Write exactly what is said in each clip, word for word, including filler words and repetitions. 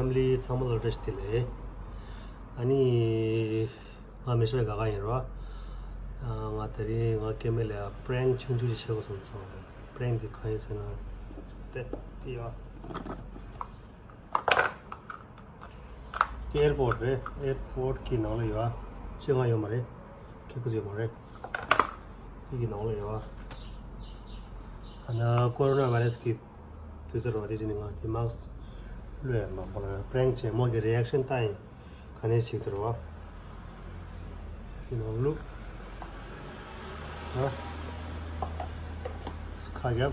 ཕེ་མི་ལི་ཚང་མ་ལ་བཀྲ་ཤིས་བདེ་ལེགས། ཨ་ནི། ང་མི་ཤེས་ག་ག་ཡིན་རོ། ཨ། ང་དེ་རིང་ང་སྐྱེ་དམན་ལ་པྲེང་ཆུང་ཆུང་ཞིག་བྱེད་དགོས་བསམ་སོང་། པྲེང་དེ་གང་ཡིན་ཟེར་ན། དེ་དེ་ཡོད། དེ་ཨེར་པོར་ཊི་རེད། ཨེར་པོར་ཊི་གི་ནང་ལ་ཡོད། ཕྱི་ང་ཡོད་མ་རེད། ཁྱེད་ཀྱི་ཡོད་མ་རེད། དེ་གི་ནང་ལ་ཡོད། ཨ་ན་ཀོ་རོ་ན་བྷ་ཡི་ར་སི་གི་དུས་ཚོད་རོ། དེ་བྱས་ནས་ང་དེ་མཱ་སི་ཀི་བླུགས་ཡ་མ་ཁོ་ན་པྲེང་བྱས་མོ་གི་རི་ཨེག་ཤན་ལྟ་ཡིན། ག་ནས་ཞིག་དུ་རོ། དེ་ནང་བླུགས། ཨ། ཁ་རྒྱབ།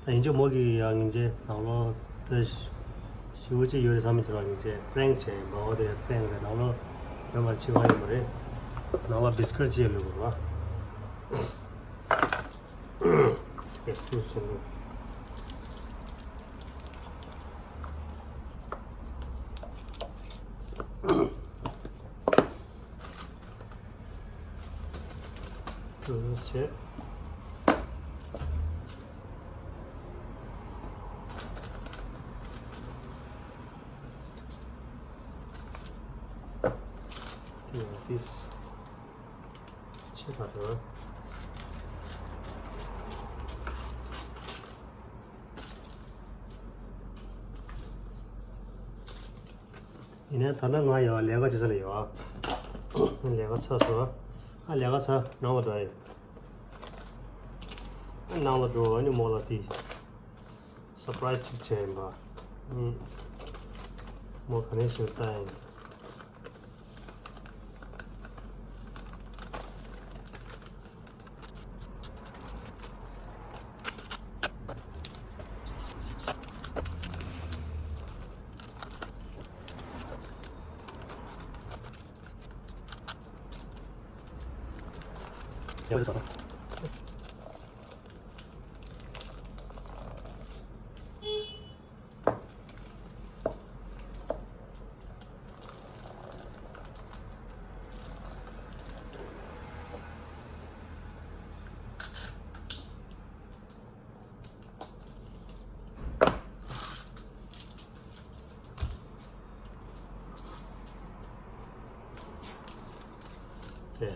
ད་ཡིན་ཆོག་མོ་གི་ཡ་ངེས་ཅན་ནང་ལོགས་དེ་ཞུ་ཅི་ཡོད་རེད་བསམ་མི་ཚོར་བ་ངེས་ཅན་པྲེང་བྱས་མ་འོ་དེ་རེད། པྲེང་རེད། ནང་ལོགས་ཡོད་མ་རེད། ཕྱི་ཁ་ཡོད་མ་རེད། ནང་ལོགས་བི་སི་ཀིཊ་ཅི་ཡ་ལུས་དགོས་རོ། སི་ཀིཊ་ཅི་ཡ་ལུས། ཅུང་ཟད། དེ་ཡང་དེ་ཆེ་དྲགས་འདུག་ཡིན་ནའི་ད་ལྟ་ང་ཡང་ལས་ཀ་བྱེད་ས་ལ་ཡོད། ལས་ཀ་ཚར་སོང་། ཨ། ལས་ཀ་ཚར། ནང་ལ་འགྲོ་ཡིན། ཨ། ནང་ལ་འགྲོ། ཨ་ནི་མོ་ལ་དེ་སར་པ་རའི་སི་ཅིག་བྱས་ཡིན་པ། ཨུམ། མོ་ག་ནས་ཞིག་ལྟ་ཡིན། དེ།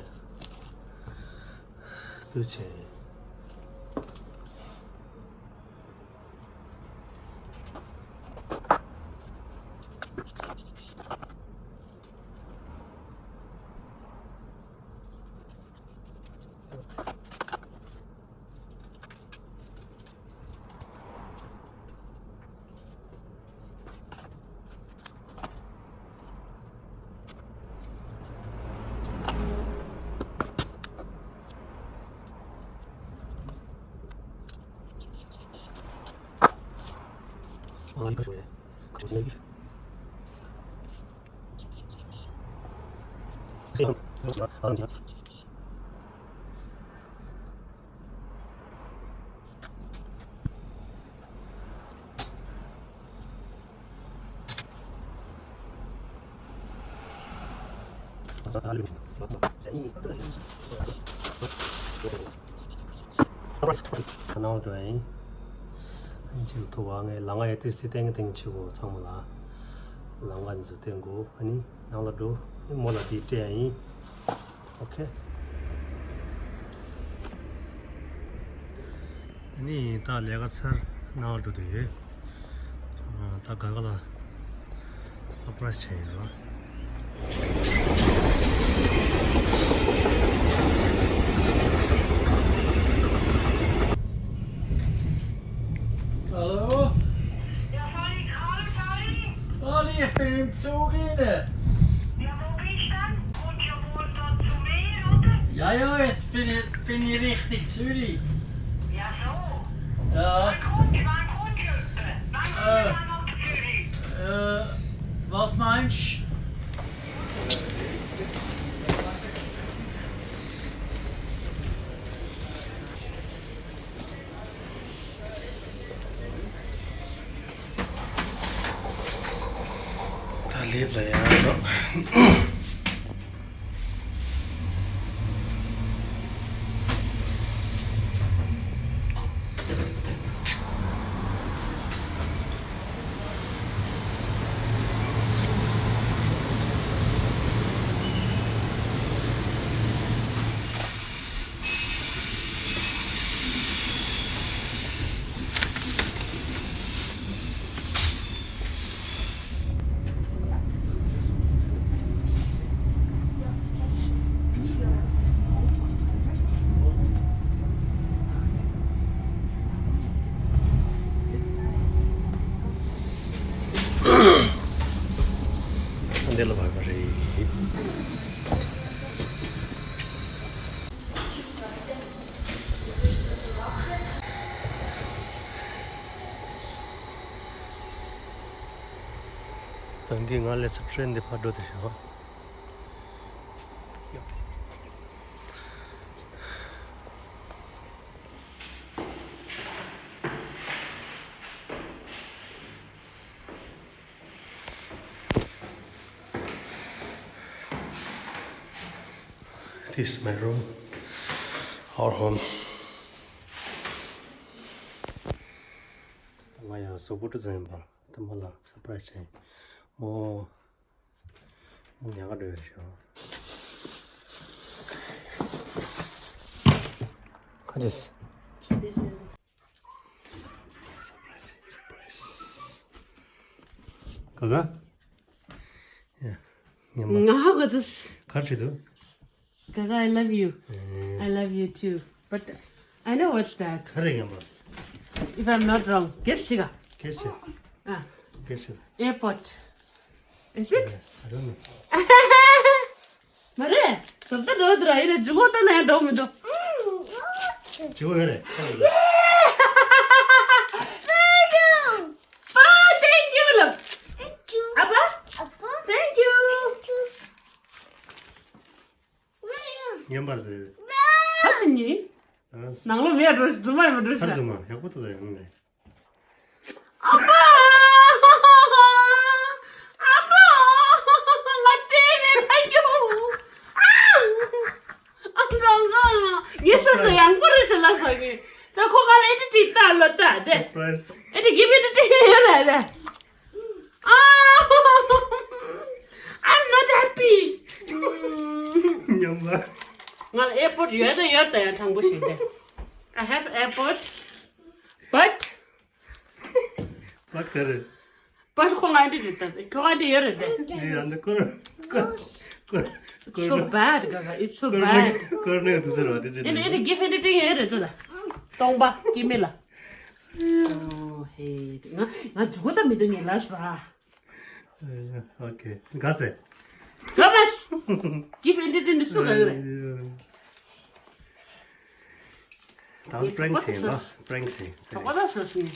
དུ་ཆེ། ནང་དུ་ཨིན། ཅིག་ཐུ་བ་ངས་ལང་ང་ཡ་ཏི་སི་ཏེང་ཏེང་ཆི་གོ་ཚང་མ་ལ་ལང་ང་འཛུ་ཏེང་གོ། ཨ་ནི་ནང་ལ་འགྲོ། མོ་ལ་དེ་སྤྲད་ཡིན། ཨོ་ཁེ། ཨ་ནི་ད་ལས་ཀ་ཚར་ནང་ལ་འགྲོ་དུ་ཡོད། ད་ག་ག་ལ་སར་པ་རའི་སི་བྱས་ཡོད་རོ། Hallo? Ja, soll ich gerade, Charlie? Charlie, ich bin im Zug inne. Ja, wo bist du denn? Kommst du wohl da zu mir, oder? Ja, ja, jetzt bin ich, bin ich Richtung Zürich. Ja, so. Ja. Wann kommt, wann kommt ihr? Wann kommt ihr dann nach Zürich? Äh, was meinst du? ད་ལེབ་ལ་ཡར་འགྲོ། ལ་བབས་པ་རེད། ད་གིན་ང་སླེབས་ས་ཊེན་འདི་ཕར་འགྲོ་དེ་ཤག This is my room, our home. ང་ཡང་གཟུགས་པོ་སྤྲོ་ཙམ་ཡིན་པ་དེ་མོ་ལ་སར་པ་རའི་སི་བྱས། མོ། མོ་ཉག་ག་འགྲོ་ཡོད་ཤག་ཁ་ཅིག་ག་ག་ཡ། ཉམས་པ། ང་ཧ་གོ་ཚོད། ག་རེ་བྲིས་འདུག་ག་ག I love you. I love you too. But I know what's that. ག་རེ་ཉམས་པ། If I'm not wrong. གེ་སི་བྱེད་ག་གེ་སི་བྱེད། ཨ། གེ་སི་བྱེད། Airport. Is it? I don't know. མ་རེད། ཟབ་ད་འགྲོ་འདུག་ར་ཡིན་ན་ཇུ་གོ་ལྟ་ན་ཡང་འགྲོ་མི་འདུག་ཇུ་གོ་ཡོད་རེད། Oh, thank you, love. Thank you. ཨ་ཕ། ཨ་ཕ། Thank you. ཉན་པར་རེད། ཁ་ཅིག་ཉིན། ཨ། ནང་ལོ་མེད་འགྲོ་ཞིག་རྫུན་མ་ཡིན་པ་འགྲོ་ཁར་ཞིག་རྫུན་མ་ཡག་པོ་ཐུག་ད་ཡོང་ནས། ཨ་མ། ཨ་མ། ང་དེ་མེད་ཕ་ཡུ། ཨ། ཨ་མ་ང་། ངས་སོ་སོ་ཡང་པོ་རེ་ཞིག་ལ་ཟ་གི། ད་ཁོ་ག་ལ་ཨེ་ཏི་ཏི་ལྟ་ལོ་ལྟ་དེ། Surprise. ཨེ་ཏི་གི་བི་ཏི་ཏི་ཡོད་རེད་རེད། Ah, I'm not happy. ཉམས་པ། ང་ལ་ཨེར་པོར་ཊི་ཡོད་དང་ཡོད་དང་ཡང་དྲང་པོ་ཞིག་རེད། I have airport, but but ག་རེ། But ཁོ་ང་འདི་རེད་ད། ཁོ་ང་འདི་ཡོད་རེད་དེ། འདི་ཡང་འདི་ཀོར་ཀོར་ཀོར་ཀོར། So bad, Gaga. It's so bad. ཀོར་ནས་དུ་ཟེར་བ་དེ་ཅི། ཨེ་ནི་ཨེ་ནི་གི་བི་ཏི་ཏི་ཡོད་རེད་ད། སྟོང་པ་ཀི་མི་ལ། Oh, hey. ང་ང་འཇུག་གོ་ད་མི་འདུག་ཉེ་ལ་ས། ཨོ་ཁེ། ག་ཟེ། ག་མ་སི། གི་བི་ཏི་ཏི་འདི་སུ་ག་ཡོད་རེད། ད་པྲེང་ཆེན་ལ་པྲེང་ཆེན་ཟེར། ག་པ་ད་ས་སི་ནི།